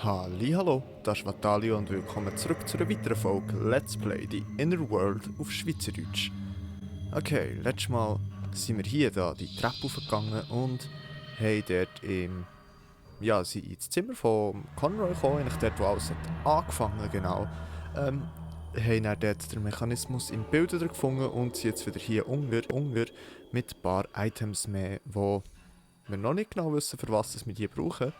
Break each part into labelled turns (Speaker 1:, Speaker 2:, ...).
Speaker 1: Hallihallo, das ist Vatalio und willkommen zurück zu einer weiteren Folge Let's Play The Inner World auf Schweizerdeutsch. Okay, letztes Mal sind wir hier die Treppe hochgegangen und haben dort sind ins Zimmer von Conroy gekommen, eigentlich dort, wo alles hat angefangen genau. Haben dann dort den Mechanismus im Bild wieder gefunden und sind jetzt wieder hier unter mit ein paar Items mehr, wo wir noch nicht genau wissen, für was wir die brauchen.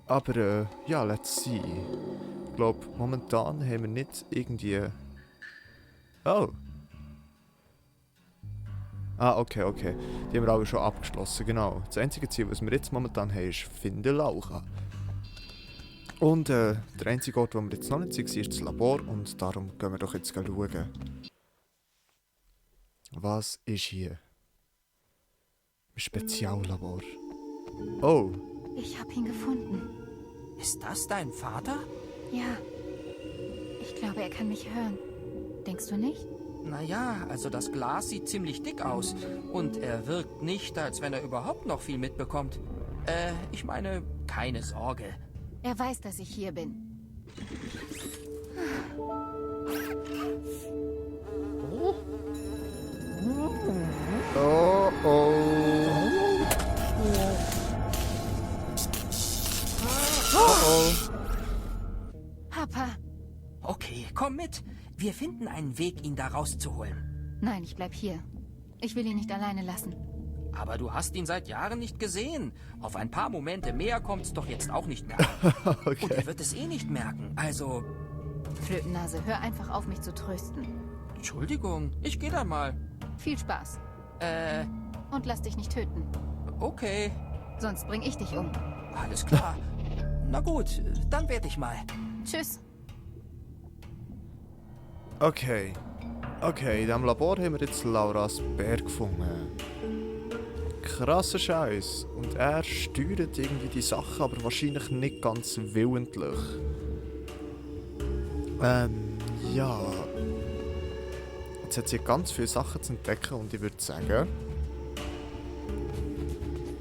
Speaker 1: Aber let's see. Ich glaube, momentan haben wir nicht irgendwie... Oh! Ah, okay. Die haben wir alle schon abgeschlossen, genau. Das einzige Ziel, was wir jetzt momentan haben, ist «Finde Laura». Und der einzige Ort, wo wir jetzt noch nicht sind, ist das Labor und darum gehen wir doch jetzt schauen. Was ist hier? Ein Speziallabor. Oh!
Speaker 2: Ich habe ihn gefunden.
Speaker 3: Ist das dein Vater?
Speaker 2: Ja. Ich glaube, er kann mich hören. Denkst du nicht?
Speaker 3: Naja, also das Glas sieht ziemlich dick aus. Und er wirkt nicht, als wenn er überhaupt noch viel mitbekommt. Ich meine, keine Sorge.
Speaker 2: Er weiß, dass ich hier bin.
Speaker 1: Oh oh!
Speaker 2: Papa!
Speaker 3: Okay, komm mit. Wir finden einen Weg, ihn da rauszuholen.
Speaker 2: Nein, ich bleib hier. Ich will ihn nicht alleine lassen.
Speaker 3: Aber du hast ihn seit Jahren nicht gesehen. Auf ein paar Momente mehr kommt's doch jetzt auch nicht mehr.
Speaker 1: Okay.
Speaker 3: Und er wird es eh nicht merken. Also,
Speaker 2: Flötennase, hör einfach auf, mich zu trösten.
Speaker 3: Entschuldigung, ich geh dann mal.
Speaker 2: Viel Spaß. Und lass dich nicht töten.
Speaker 3: Okay.
Speaker 2: Sonst bring ich dich um.
Speaker 3: Alles klar. Na gut, dann werd ich mal.
Speaker 2: Tschüss.
Speaker 1: Okay, in diesem Labor haben wir jetzt Lauras Bär gefunden. Krasser Scheiß. Und er steuert irgendwie die Sachen, aber wahrscheinlich nicht ganz willentlich. Ja. Jetzt hat sie ganz viele Sachen zu entdecken und ich würde sagen,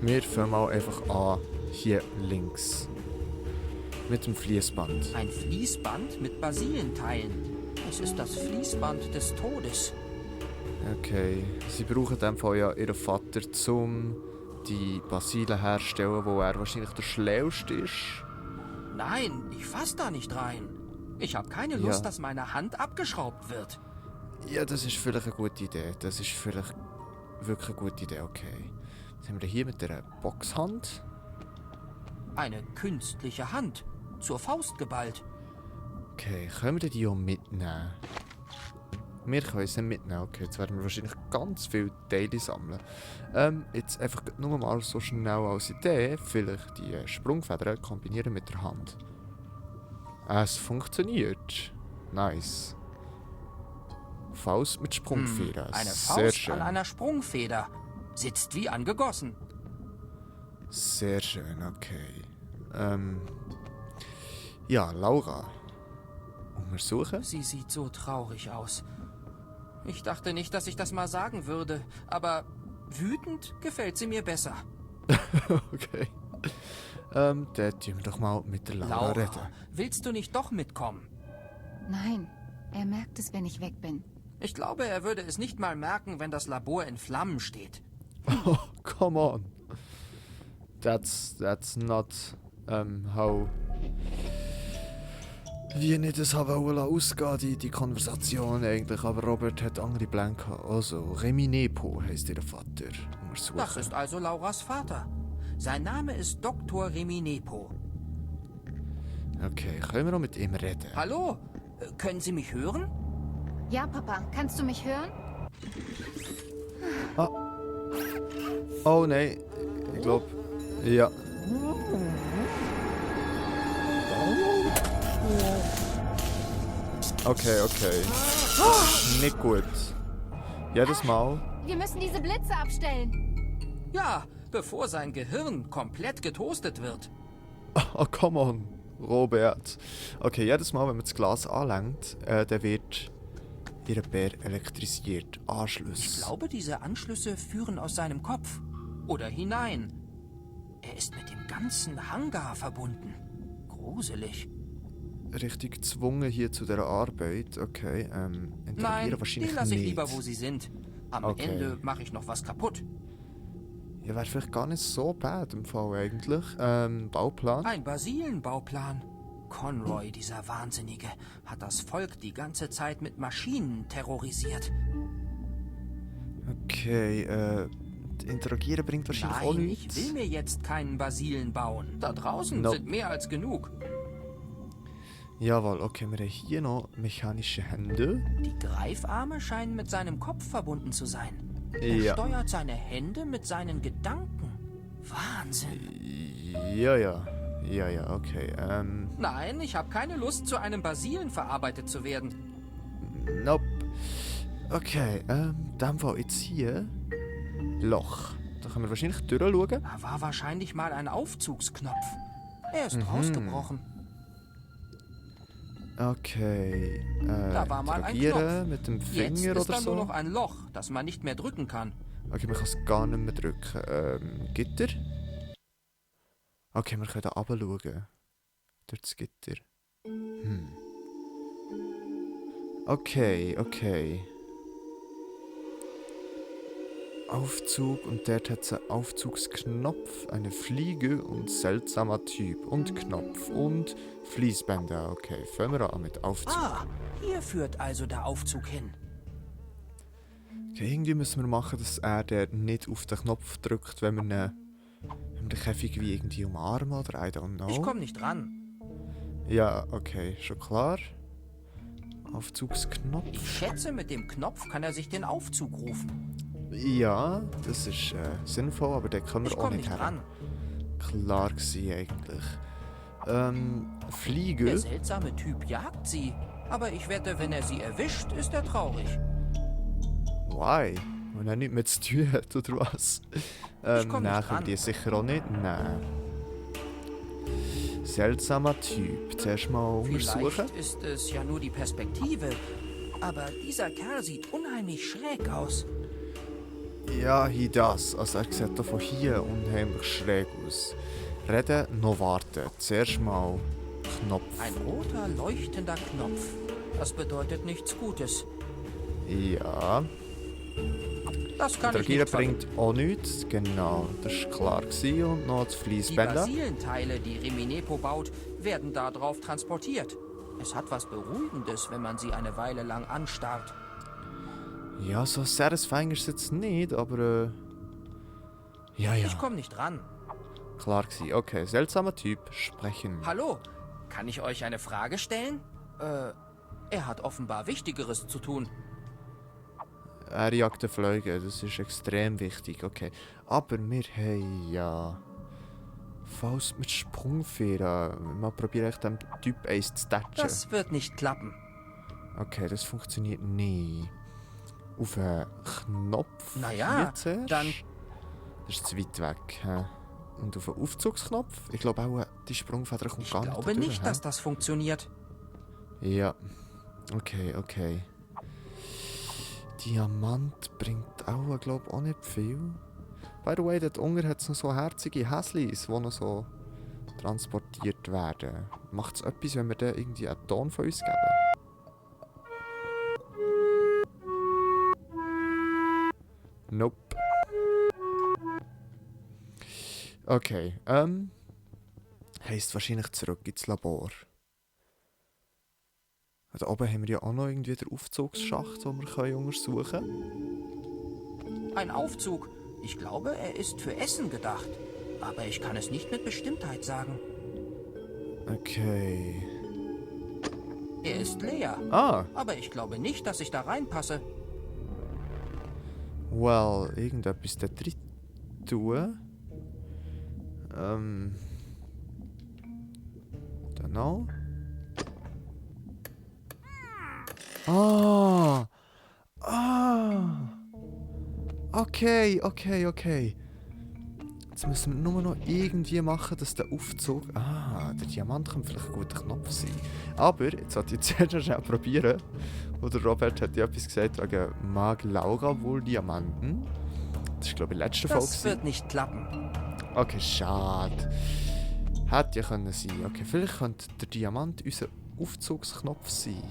Speaker 1: wir fangen mal einfach an, hier links. Mit dem Fließband.
Speaker 3: Ein Fließband mit Basilenteilen. Es ist das Fließband des Todes.
Speaker 1: Okay, sie brauchen in dem Fall ja ihren Vater, um die Basilen herzustellen, wo er wahrscheinlich der Schlauste ist.
Speaker 3: Nein, ich fass da nicht rein. Ich habe keine Lust, dass meine Hand abgeschraubt wird.
Speaker 1: Ja, das ist vielleicht eine gute Idee. Das ist vielleicht wirklich eine gute Idee, okay. Was haben wir hier mit der Boxhand?
Speaker 3: Eine künstliche Hand, zur Faust geballt.
Speaker 1: Okay, können wir die auch mitnehmen? Wir können sie mitnehmen, okay. Jetzt werden wir wahrscheinlich ganz viele Teile sammeln. Jetzt einfach nur mal so schnell als Idee, vielleicht die Sprungfedern kombinieren mit der Hand. Es funktioniert. Nice. Faust mit Sprungfeder.
Speaker 3: Eine
Speaker 1: Sehr
Speaker 3: Faust
Speaker 1: schön.
Speaker 3: an einer Sprungfeder. Sitzt wie angegossen.
Speaker 1: Sehr schön, okay. Ja, Laura. Untersuchen?
Speaker 3: Sie sieht so traurig aus. Ich dachte nicht, dass ich das mal sagen würde, aber wütend gefällt sie mir besser.
Speaker 1: Okay. Dann tun wir doch mal mit der Laura reden.
Speaker 3: Willst du nicht doch mitkommen?
Speaker 2: Nein, er merkt es, wenn ich weg bin.
Speaker 3: Ich glaube, er würde es nicht mal merken, wenn das Labor in Flammen steht.
Speaker 1: Oh, come on. That's not how... Wie nicht das haben ausgehen, die Konversation eigentlich. Aber Robert hat andere Pläne gehabt. Also, Remy Nepo heisst ihr Vater. Untersuchen.
Speaker 3: Das ist also Lauras Vater. Sein Name ist Dr. Remy Nepo.
Speaker 1: Okay, können wir noch mit ihm reden?
Speaker 3: Hallo? Können Sie mich hören?
Speaker 2: Ja, Papa, kannst du mich hören?
Speaker 1: Oh nein, ich glaube... Ja. Okay. Das ist nicht gut. Jedes Mal...
Speaker 2: Wir müssen diese Blitze abstellen.
Speaker 3: Ja, bevor sein Gehirn komplett getoastet wird.
Speaker 1: Oh, come on, Robert. Okay, jedes Mal, wenn man das Glas anlenkt, dann wird ihr Bär elektrisiert. Anschluss.
Speaker 3: Ich glaube, diese Anschlüsse führen aus seinem Kopf. Oder hinein. Er ist mit dem ganzen Hangar verbunden. gruselig.
Speaker 1: Richtig gezwungen hier zu dieser Arbeit. Okay, interagieren
Speaker 3: Nein, die
Speaker 1: wahrscheinlich
Speaker 3: lasse ich
Speaker 1: nicht.
Speaker 3: lieber, wo sie sind. Am
Speaker 1: Okay.
Speaker 3: Ende mache ich noch was kaputt.
Speaker 1: Ja, wäre vielleicht gar nicht so bad im Fall eigentlich. Bauplan.
Speaker 3: Ein Basilenbauplan. Conroy, dieser Wahnsinnige, hat das Volk die ganze Zeit mit Maschinen terrorisiert.
Speaker 1: Okay, interagieren bringt wahrscheinlich auch
Speaker 3: Nein, ich
Speaker 1: nichts.
Speaker 3: will mir jetzt keinen Basilen bauen. Da draußen
Speaker 1: Nope.
Speaker 3: sind mehr als genug.
Speaker 1: Jawohl, okay, wir haben hier noch mechanische Hände.
Speaker 3: Die Greifarme scheinen mit seinem Kopf verbunden zu sein. Er
Speaker 1: Ja.
Speaker 3: steuert seine Hände mit seinen Gedanken. Wahnsinn.
Speaker 1: Ja, okay.
Speaker 3: Nein, ich habe keine Lust, zu einem Basilen verarbeitet zu werden.
Speaker 1: Nope. Okay, dann Fall jetzt hier. Loch. Da können wir wahrscheinlich durchschauen.
Speaker 3: Da war wahrscheinlich mal ein Aufzugsknopf. Er ist rausgebrochen.
Speaker 1: Okay.
Speaker 3: Da war mal ein
Speaker 1: interagieren
Speaker 3: Knopf.
Speaker 1: mit dem
Speaker 3: Jetzt
Speaker 1: Finger
Speaker 3: ist
Speaker 1: oder
Speaker 3: da
Speaker 1: so.
Speaker 3: nur noch ein Loch, das man nicht mehr drücken kann.
Speaker 1: Okay, man kann es gar nicht mehr drücken. Gitter? Okay, wir können da runter schauen. Durch das Gitter. Okay. Aufzug und dort hat es einen Aufzugsknopf, eine Fliege und seltsamer Typ und Knopf und Fließbänder. Okay, fangen wir an mit Aufzug.
Speaker 3: Ah, hier führt also der Aufzug hin.
Speaker 1: Okay, irgendwie müssen wir machen, dass er den nicht auf den Knopf drückt, wenn wir den Käfig wie irgendwie umarmen oder I don't know.
Speaker 3: Ich komme nicht ran.
Speaker 1: Ja, okay, schon klar. Aufzugsknopf.
Speaker 3: Ich schätze, mit dem Knopf kann er sich den Aufzug rufen.
Speaker 1: Ja, das ist sinnvoll, aber den können wir
Speaker 3: Ich
Speaker 1: auch
Speaker 3: komme
Speaker 1: nicht
Speaker 3: nicht
Speaker 1: her.
Speaker 3: ran.
Speaker 1: Klar gewesen eigentlich.
Speaker 3: Der
Speaker 1: Fliege.
Speaker 3: seltsame Typ jagt sie. Aber ich wette, wenn er sie erwischt, ist er traurig.
Speaker 1: Why? Wenn er nichts mehr zu tun hat, oder was?
Speaker 3: komm
Speaker 1: nein,
Speaker 3: nicht
Speaker 1: können
Speaker 3: ran.
Speaker 1: die sicher auch nicht. Nein. Seltsamer Typ. Zuerst mal untersuchen.
Speaker 3: Vielleicht ist es ja nur die Perspektive. Aber dieser Kerl sieht unheimlich schräg aus.
Speaker 1: Ja, hier das. Also er sieht da von hier unheimlich schräg aus. Reden, noch warten. Zuerst mal Knopf.
Speaker 3: Ein roter, leuchtender Knopf. Das bedeutet nichts Gutes.
Speaker 1: Ja.
Speaker 3: Das kann ich
Speaker 1: Interagieren
Speaker 3: nicht
Speaker 1: bringt auch nichts. Genau, das war klar gewesen. Und noch das
Speaker 3: Die
Speaker 1: Fließbänder.
Speaker 3: Basilenteile, die Reminepo baut, werden darauf transportiert. Es hat was Beruhigendes, wenn man sie eine Weile lang anstarrt.
Speaker 1: Ja, so satisfying ist es jetzt nicht, aber ja.
Speaker 3: Ich komme nicht ran.
Speaker 1: Klar gewesen. Okay, seltsamer Typ. Sprechen.
Speaker 3: Hallo, kann ich euch eine Frage stellen? Er hat offenbar Wichtigeres zu tun.
Speaker 1: Er jagt den Flüge, das ist extrem wichtig, okay. Aber wir haben ja... Falls mit Sprungfedern. Mal probieren, echt dem Typ eins zu tatschen.
Speaker 3: Das wird nicht klappen.
Speaker 1: Okay, das funktioniert nie. Auf einen Knopf
Speaker 3: Naja,
Speaker 1: hier zuerst.
Speaker 3: dann-
Speaker 1: Das ist zu weit weg. Hä? Und auf einen Aufzugsknopf? Ich glaube auch, die Sprungfeder kommt
Speaker 3: Ich
Speaker 1: gar nicht
Speaker 3: glaube
Speaker 1: dadurch,
Speaker 3: nicht,
Speaker 1: hä?
Speaker 3: dass das funktioniert.
Speaker 1: Ja. Okay. Diamant bringt auch, glaube ich, auch nicht viel. By the way, dort unten hat es noch so herzige Häslis, die noch so transportiert werden. Macht es etwas, wenn wir da irgendwie einen Ton von uns geben? Nope. Okay, heisst wahrscheinlich zurück ins Labor. Da oben haben wir ja auch noch irgendwie den Aufzugsschacht, den wir untersuchen können.
Speaker 3: Ein Aufzug. Ich glaube, er ist für Essen gedacht. Aber ich kann es nicht mit Bestimmtheit sagen.
Speaker 1: Okay.
Speaker 3: Er ist leer.
Speaker 1: Ah,
Speaker 3: Aber ich glaube nicht, dass ich da reinpasse.
Speaker 1: well, irgendetwas da drin tun. Dann noch. Okay. Jetzt müssen wir nur noch irgendwie machen, dass der Aufzug... der Diamant kann vielleicht ein guter Knopf sein. Aber, jetzt sollte ich zuerst noch schnell probieren. Oder Robert hat ja etwas gesagt wegen mag Laura wohl Diamanten. Das ist, glaube ich, letzte Folge.
Speaker 3: Das wird nicht klappen.
Speaker 1: Okay, schade. Hätte ja können sein. Okay, vielleicht könnte der Diamant unser Aufzugsknopf sein.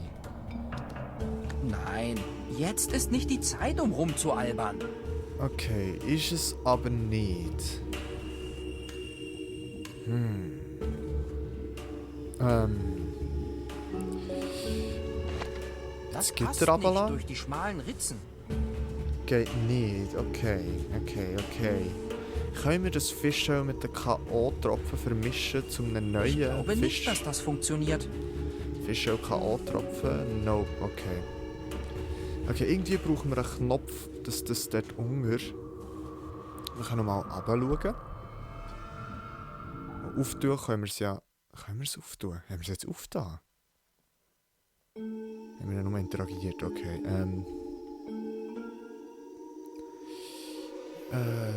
Speaker 3: Nein, jetzt ist nicht die Zeit, um rumzualbern.
Speaker 1: Okay, ist es aber nicht.
Speaker 3: Das
Speaker 1: Jetzt gibt
Speaker 3: passt
Speaker 1: er aber
Speaker 3: nicht
Speaker 1: lang.
Speaker 3: durch die schmalen Ritzen.
Speaker 1: Geht nicht. Okay. Können wir das Fischöl mit den K.O.-Tropfen vermischen zu einem neuen
Speaker 3: Ich glaube nicht, dass das funktioniert.
Speaker 1: Fischöl K.O.-Tropfen? Nope, okay. Okay, irgendwie brauchen wir einen Knopf, dass das dort unten... Wir können mal runterschauen. Auftun können wir es ja... Können wir es auftun? Haben wir es jetzt aufgetan? Haben wir ja nur interagiert, okay.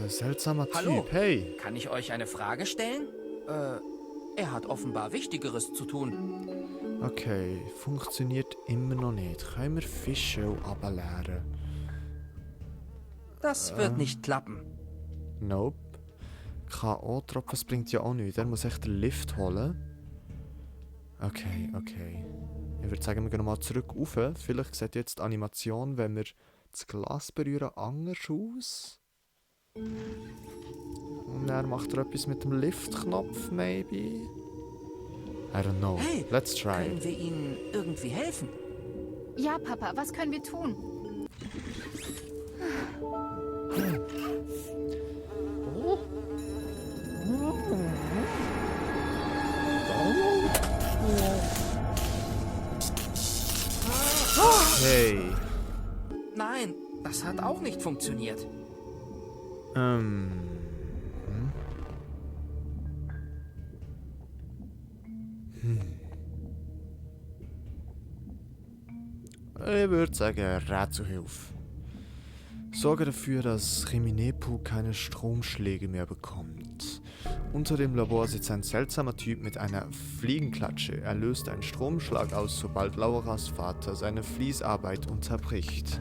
Speaker 1: Seltsamer
Speaker 3: Hallo?
Speaker 1: Typ, hey!
Speaker 3: Kann ich euch eine Frage stellen? Er hat offenbar Wichtigeres zu tun.
Speaker 1: Okay, funktioniert immer noch nicht. Können wir Fischöl ableeren?
Speaker 3: Das wird nicht klappen.
Speaker 1: Nope. K.O.-Tropfen, das bringt ja auch nichts. Er muss echt den Lift holen. Okay. Ich würde sagen, wir gehen nochmal zurück rauf. Vielleicht sieht jetzt die Animation, wenn wir das Glas berühren, anders aus. Und dann macht er etwas mit dem Liftknopf, maybe? I don't know.
Speaker 3: Hey,
Speaker 1: Let's try.
Speaker 3: können wir Ihnen irgendwie helfen?
Speaker 2: Ja, Papa, was können wir tun?
Speaker 1: Hey.
Speaker 3: Nein, das hat auch nicht funktioniert.
Speaker 1: Ich würde sagen, Rätselhilfe. Sorge dafür, dass Cheminepu keine Stromschläge mehr bekommt. Unter dem Labor sitzt ein seltsamer Typ mit einer Fliegenklatsche. Er löst einen Stromschlag aus, sobald Lauras Vater seine Fließarbeit unterbricht.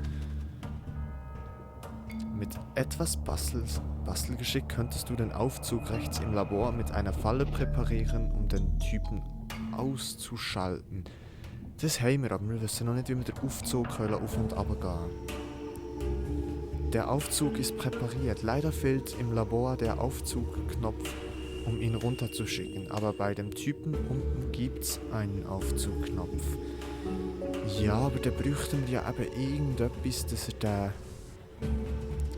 Speaker 1: Mit etwas Bastelgeschick könntest du den Aufzug rechts im Labor mit einer Falle präparieren, um den Typen auszuschalten. Das haben wir, aber wir wissen noch nicht, wie wir den Aufzug auf und ab gehen. Der Aufzug ist präpariert. Leider fehlt im Labor der Aufzugknopf, um ihn runterzuschicken. Aber bei dem Typen unten gibt's einen Aufzugknopf. Ja, aber da bräuchten wir eben irgendetwas, dass er den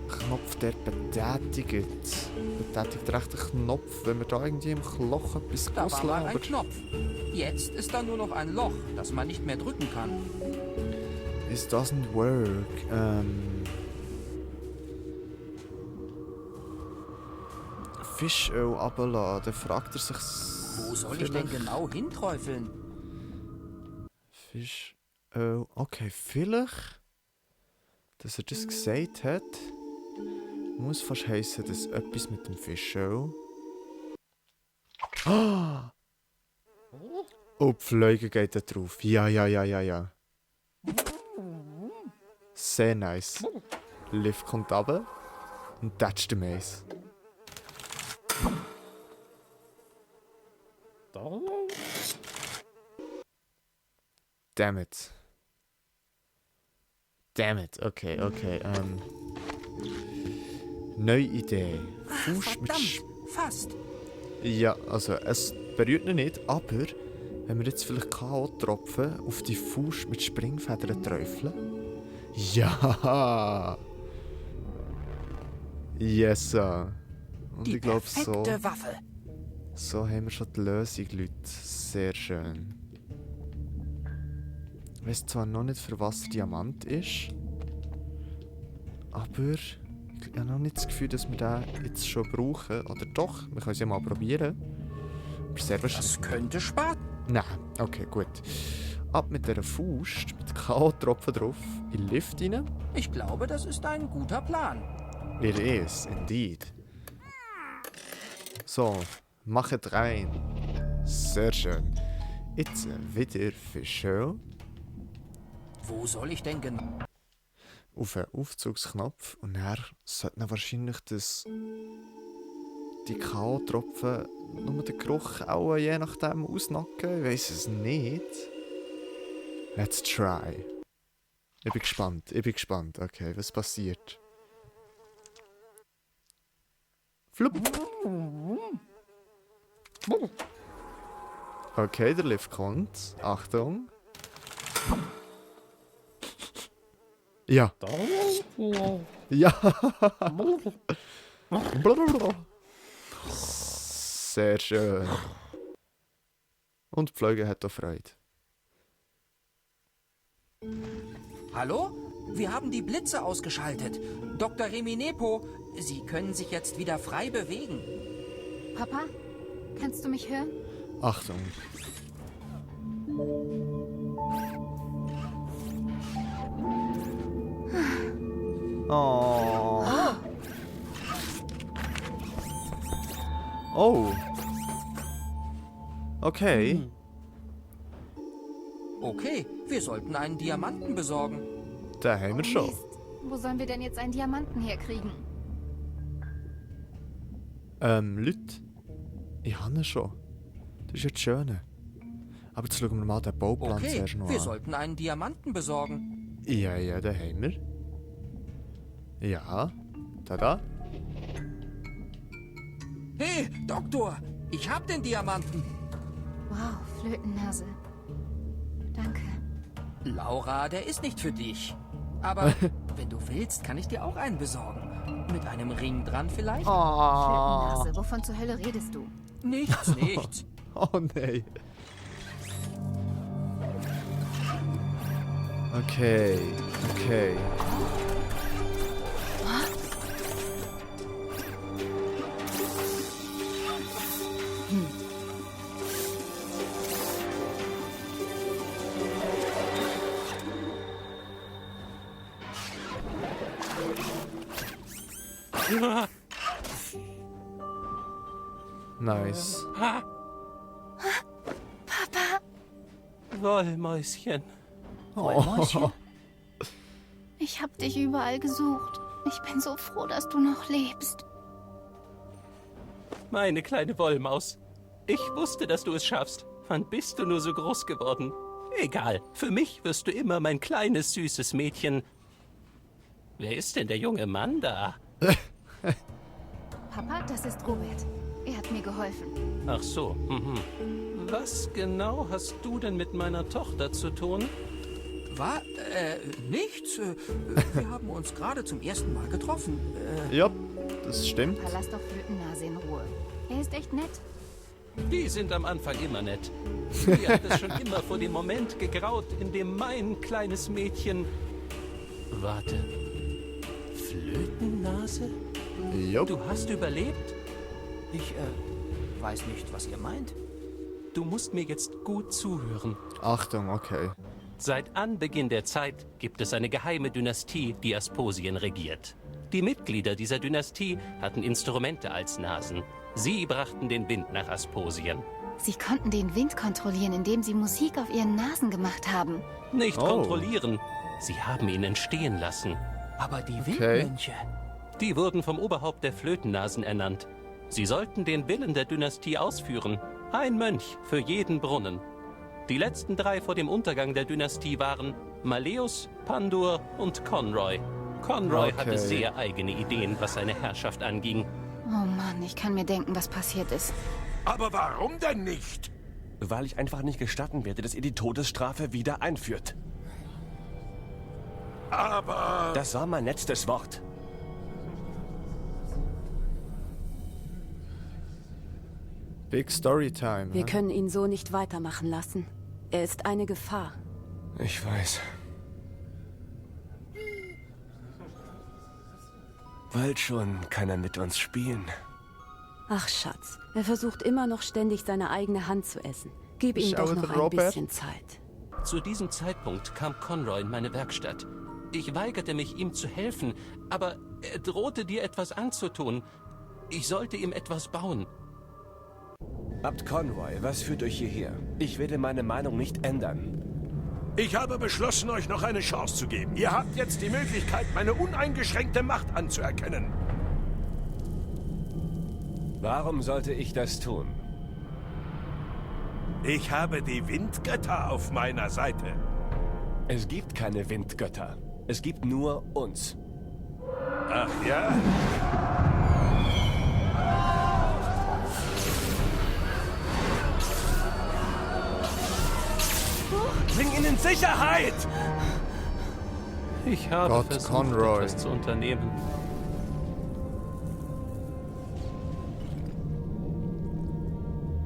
Speaker 1: Knopf dort betätigt. Betätigt recht den Knopf, wenn wir da irgendwie im Loch etwas
Speaker 3: Da war mal ein
Speaker 1: loslabern.
Speaker 3: Knopf. Jetzt ist da nur noch ein Loch, das man nicht mehr drücken kann.
Speaker 1: It doesn't work. Fischöl runterlassen, dann fragt er sich...
Speaker 3: Wo soll ich denn genau hinträufeln?
Speaker 1: Fischöl... Okay, vielleicht... Dass er das gesagt hat... Muss fast heissen, dass etwas mit dem Fischöl... Ah! Oh, die Fliege geht da drauf. Ja. Sehr nice. Liv kommt runter und tätscht den Mais. Damn it. Okay. Neue Idee. Fuß mit
Speaker 3: Verdammt, fast.
Speaker 1: Ja, also es berührt ihn nicht, aber wenn wir jetzt vielleicht K.O.-Tropfen auf die Fuß mit Springfedern träufeln? Ja! Yes, sir. Und
Speaker 3: Die
Speaker 1: ich glaube, so
Speaker 3: perfekte Waffe.
Speaker 1: haben wir schon die Lösung, Leute. Sehr schön. Ich weiss zwar noch nicht, für was der Diamant ist, aber ich habe noch nicht das Gefühl, dass wir den jetzt schon brauchen. Oder doch, wir können es ja mal probieren. Aber sehr wahrscheinlich.
Speaker 3: Das könnte sparen.
Speaker 1: Nein, okay, gut. Ab mit dieser Faust, mit K.O.-Tropfen drauf, in den Lift rein.
Speaker 3: Ich glaube, das ist ein guter Plan.
Speaker 1: It is, indeed. So, machet rein. Sehr schön. Jetzt wieder Fischöl.
Speaker 3: Wo soll ich denn genau?
Speaker 1: Auf einen Aufzugsknopf und dann sollte dann wahrscheinlich das die K.O.-Tropfen nur den Geruch auch je nachdem ausnacken? Ich weiss es nicht. Let's try. Ich bin gespannt. Okay, was passiert? Flup. Okay, der Lift kommt. Achtung. Ja. Ja. Sehr schön. Und die Pflege hat auch Freude.
Speaker 3: Hallo? Wir haben die Blitze ausgeschaltet. Dr. Reminepo, Sie können sich jetzt wieder frei bewegen.
Speaker 2: Papa, kannst du mich hören?
Speaker 1: Achtung. Oh. Oh. Okay.
Speaker 3: Okay, wir sollten einen Diamanten besorgen.
Speaker 1: Da haben wir schon.
Speaker 2: Mist. Wo sollen wir denn jetzt einen Diamanten herkriegen?
Speaker 1: Leute. Ich habe ihn schon. Das ist ja das Schöne. Aber jetzt schauen wir mal den Bauplan
Speaker 3: Okay,
Speaker 1: zuerst noch
Speaker 3: wir
Speaker 1: an.
Speaker 3: sollten einen Diamanten besorgen.
Speaker 1: Ja, den haben wir. Ja. Da.
Speaker 3: Hey, Doktor, ich hab den Diamanten.
Speaker 2: Wow, Flötennase. Danke.
Speaker 3: Laura, der ist nicht für dich. Aber wenn du willst, kann ich dir auch einen besorgen. Mit einem Ring dran vielleicht?
Speaker 2: Flötennase, wovon zur Hölle redest du?
Speaker 3: Nichts.
Speaker 1: Oh nein. Okay. Nice.
Speaker 2: Papa!
Speaker 4: Wollmäuschen.
Speaker 1: Oh.
Speaker 2: Ich hab dich überall gesucht. Ich bin so froh, dass du noch lebst.
Speaker 4: Meine kleine Wollmaus. Ich wusste, dass du es schaffst. Wann bist du nur so groß geworden? Egal, für mich wirst du immer mein kleines, süßes Mädchen. Wer ist denn der junge Mann da?
Speaker 2: Papa, das ist Robert. Er hat mir geholfen.
Speaker 4: Ach so, Was genau hast du denn mit meiner Tochter zu tun?
Speaker 3: Was? Nichts. Wir haben uns gerade zum ersten Mal getroffen.
Speaker 1: Ja, das stimmt.
Speaker 2: Verlass doch Flötennase in Ruhe. Er ist echt nett.
Speaker 4: Die sind am Anfang immer nett. Mir hat es schon immer vor dem Moment gegraut, in dem mein kleines Mädchen... Warte. Flötennase?
Speaker 1: Jupp.
Speaker 4: Du hast überlebt?
Speaker 3: Ich, weiß nicht, was ihr meint.
Speaker 4: Du musst mir jetzt gut zuhören.
Speaker 1: Achtung, okay.
Speaker 4: Seit Anbeginn der Zeit gibt es eine geheime Dynastie, die Asposien regiert. Die Mitglieder dieser Dynastie hatten Instrumente als Nasen. Sie brachten den Wind nach Asposien.
Speaker 2: Sie konnten den Wind kontrollieren, indem sie Musik auf ihren Nasen gemacht haben.
Speaker 4: Nicht
Speaker 1: Oh.
Speaker 4: kontrollieren, sie haben ihn entstehen lassen.
Speaker 3: Aber die
Speaker 1: Okay.
Speaker 3: Windmönche.
Speaker 4: Die wurden vom Oberhaupt der Flötennasen ernannt. Sie sollten den Willen der Dynastie ausführen. Ein Mönch für jeden Brunnen. Die letzten 3 vor dem Untergang der Dynastie waren Malleus, Pandur und Conroy. Conroy
Speaker 1: Okay.
Speaker 4: hatte sehr eigene Ideen, was seine Herrschaft anging.
Speaker 2: Oh Mann, ich kann mir denken, was passiert ist.
Speaker 5: Aber warum denn nicht?
Speaker 6: Weil ich einfach nicht gestatten werde, dass ihr die Todesstrafe wieder einführt.
Speaker 5: Aber...
Speaker 6: Das war mein letztes Wort.
Speaker 1: Big Storytime.
Speaker 7: Wir können ihn so nicht weitermachen lassen. Er ist eine Gefahr.
Speaker 6: Ich weiß. Bald schon kann er mit uns spielen.
Speaker 7: Ach Schatz, er versucht immer noch ständig seine eigene Hand zu essen. Gib ihm
Speaker 1: Schau,
Speaker 7: doch noch
Speaker 1: der
Speaker 7: ein
Speaker 1: Robert.
Speaker 7: bisschen Zeit.
Speaker 4: Zu diesem Zeitpunkt kam Conroy in meine Werkstatt. Ich weigerte mich, ihm zu helfen, aber er drohte dir etwas anzutun. Ich sollte ihm etwas bauen.
Speaker 6: Abt Conroy, was führt euch hierher? Ich werde meine Meinung nicht ändern.
Speaker 5: Ich habe beschlossen, euch noch eine Chance zu geben. Ihr habt jetzt die Möglichkeit, meine uneingeschränkte Macht anzuerkennen.
Speaker 6: Warum sollte ich das tun?
Speaker 5: Ich habe die Windgötter auf meiner Seite.
Speaker 6: Es gibt keine Windgötter. Es gibt nur uns.
Speaker 5: Ach ja?
Speaker 6: Bring ihn in Sicherheit!
Speaker 4: Ich habe
Speaker 1: Gott,
Speaker 4: versucht,
Speaker 1: Conroy.
Speaker 4: etwas zu unternehmen.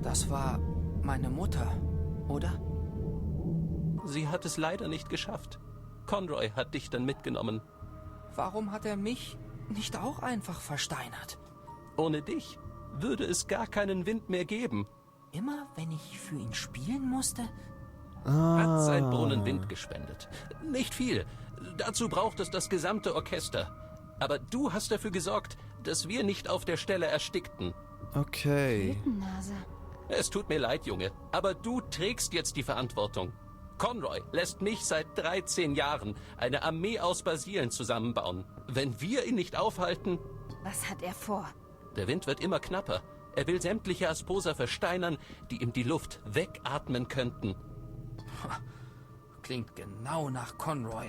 Speaker 3: Das war meine Mutter, oder?
Speaker 4: Sie hat es leider nicht geschafft. Conroy hat dich dann mitgenommen.
Speaker 3: Warum hat er mich nicht auch einfach versteinert?
Speaker 4: Ohne dich würde es gar keinen Wind mehr geben.
Speaker 3: Immer wenn ich für ihn spielen musste?
Speaker 4: Hat sein Brunnen Wind gespendet. Nicht viel. Dazu braucht es das gesamte Orchester. Aber du hast dafür gesorgt, dass wir nicht auf der Stelle erstickten.
Speaker 1: Okay.
Speaker 2: Nase.
Speaker 4: Es tut mir leid, Junge, aber du trägst jetzt die Verantwortung. Conroy lässt mich seit 13 Jahren eine Armee aus Basilen zusammenbauen. Wenn wir ihn nicht aufhalten,
Speaker 2: Was hat er vor?
Speaker 4: der Wind wird immer knapper. Er will sämtliche Asposer versteinern, die ihm die Luft wegatmen könnten.
Speaker 3: Klingt genau nach Conroy.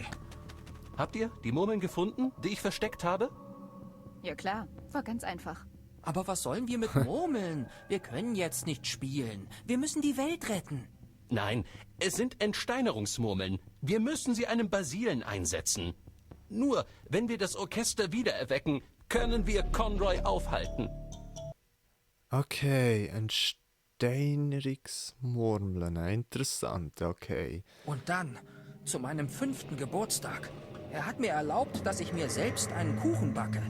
Speaker 4: Habt ihr die Murmeln gefunden, die ich versteckt habe?
Speaker 2: Ja klar, war ganz einfach.
Speaker 3: Aber was sollen wir mit Murmeln? Wir können jetzt nicht spielen. Wir müssen die Welt retten.
Speaker 4: Nein, es sind Entsteinerungsmurmeln. Wir müssen sie einem Basilen einsetzen. Nur, wenn wir das Orchester wiedererwecken, können wir Conroy aufhalten.
Speaker 1: Okay, ein Steinerungsmurmeln. Interessant, okay.
Speaker 3: Und dann, zu meinem 5. Geburtstag. Er hat mir erlaubt, dass ich mir selbst einen Kuchen backe.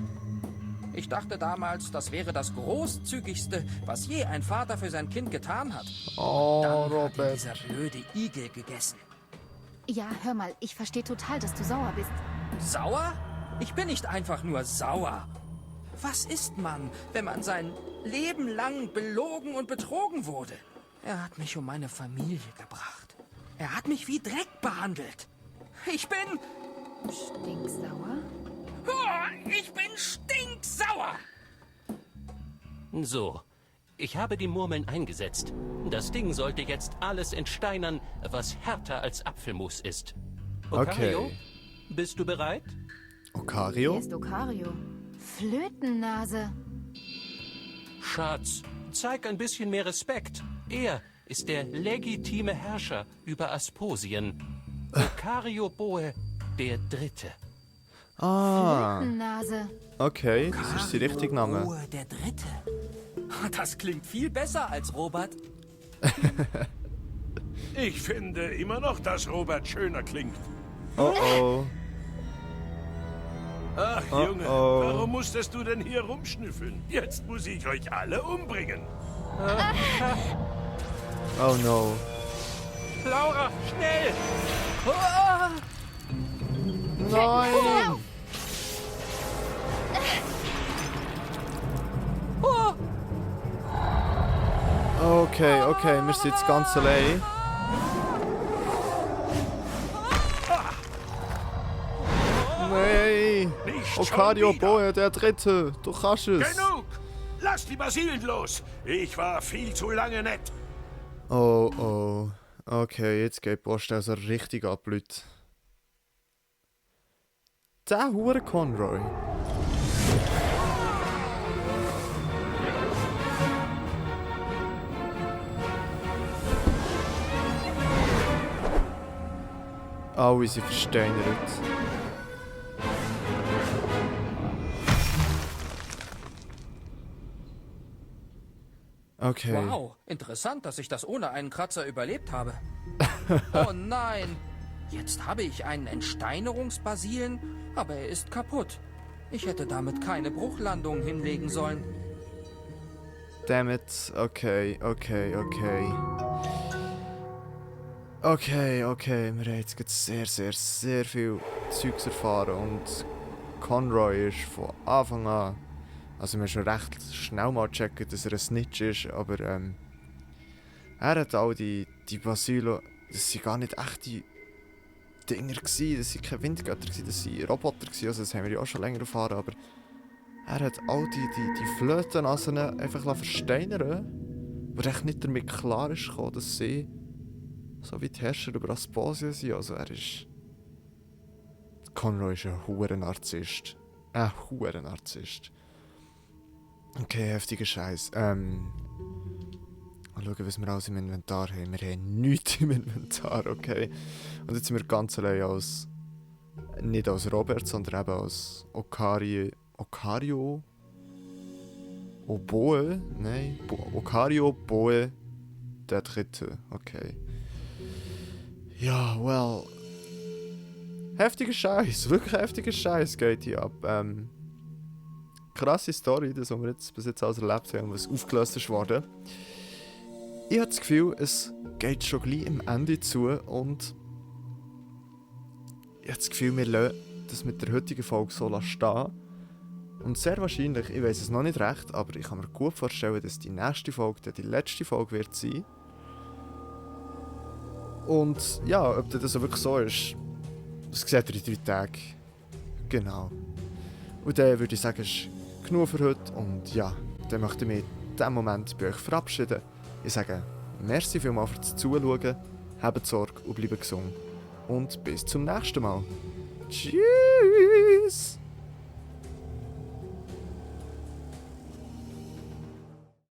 Speaker 3: Ich dachte damals, das wäre das Großzügigste, was je ein Vater für sein Kind getan hat.
Speaker 1: Oh,
Speaker 3: Dann hat ihn
Speaker 1: Robert.
Speaker 3: dieser blöde Igel gegessen.
Speaker 2: Ja, hör mal, ich verstehe total, dass du sauer bist.
Speaker 3: Sauer? Ich bin nicht einfach nur sauer. Was ist man, wenn man sein Leben lang belogen und betrogen wurde? Er hat mich um meine Familie gebracht. Er hat mich wie Dreck behandelt. Ich bin...
Speaker 2: Stinksauer?
Speaker 3: Ich bin stinksauer!
Speaker 4: So, ich habe die Murmeln eingesetzt. Das Ding sollte jetzt alles entsteinern, was härter als Apfelmus ist. Okario,
Speaker 1: Okay.
Speaker 4: bist du bereit?
Speaker 2: Wer
Speaker 1: Okario?
Speaker 2: ist Okario? Flötennase.
Speaker 4: Schatz, zeig ein bisschen mehr Respekt. Er ist der legitime Herrscher über Asposien. Okario Boe der Dritte.
Speaker 1: Ah,
Speaker 2: Flötennase.
Speaker 1: okay, das ist der richtige Name.
Speaker 3: Ruhe der Dritte. Das klingt viel besser als Robert.
Speaker 5: Ich finde immer noch, dass Robert schöner klingt.
Speaker 1: Oh oh.
Speaker 5: Ach,
Speaker 1: Oh,
Speaker 5: Junge,
Speaker 1: oh.
Speaker 5: warum musstest du denn hier rumschnüffeln? Jetzt muss ich euch alle umbringen.
Speaker 1: Oh no.
Speaker 4: Laura, schnell!
Speaker 1: Nein! Okay, okay, wir sind jetzt ganz allein. Nein!
Speaker 5: Nicht schon
Speaker 1: Okario
Speaker 5: wieder.
Speaker 1: Boe, der Dritte. Du kannst es.
Speaker 5: Genug! Lass die Basilen los! Ich war viel zu lange nett.
Speaker 1: Oh oh. Okay, jetzt geht Post also richtig ab, Leute. Der hure Conroy. Alle sind versteinert. Okay.
Speaker 3: Wow, interessant, dass ich das ohne einen Kratzer überlebt habe. Oh nein! Jetzt habe ich einen Entsteinerungsbasilen, aber er ist kaputt. Ich hätte damit keine Bruchlandung hinlegen sollen.
Speaker 1: Dammit. Okay, okay, okay. Okay, okay. Wir haben jetzt gerade sehr viel Zeugs erfahren und Conroy ist von Anfang an. Also wir haben schon recht schnell mal gecheckt, dass er ein Snitch ist, aber er hat all die Basilo, das sind gar nicht echte Dinger gewesen, das sind keine Windgötter gewesen, das sind Roboter gewesen, also das haben wir ja auch schon länger erfahren, aber Er hat all die Flötennasen einfach versteinern, wo er echt nicht damit klar ist gekommen, dass sie so wie die Herrscher über Asposien sind. Also er ist... Conroy ist ein Huren-Narzisst. Ein Huren-Narzisst. Okay, heftiger Scheiß. Mal schauen, was wir alles im Inventar haben. Wir haben nichts im Inventar, okay? Und jetzt sind wir ganz allein als... Nicht als Robert, sondern eben als Okario... Oboe? Nein. Okario Boe der Dritte. Okay. Ja, well... Heftiger Scheiß, wirklich heftiger Scheiß geht hier ab. Krasse Story, das, was wir jetzt bis jetzt alles erlebt haben, was aufgelöst ist worden. Ich habe das Gefühl, es geht schon gleich am Ende zu und ich habe das Gefühl, wir lassen das mit der heutigen Folge so stehen. Und sehr wahrscheinlich, ich weiß es noch nicht recht, aber ich kann mir gut vorstellen, dass die nächste Folge die letzte Folge wird sein. Und ja, ob das wirklich so ist, das seht ihr in 3 Tagen. Genau. Und dann würde ich sagen, es ist genug für heute. Und ja, dann möchte ich mich in diesem Moment bei euch verabschieden. Ich sage, merci vielmals fürs Zuschauen, habt Sorge und bleibt gesund. Und bis zum nächsten Mal. Tschüss!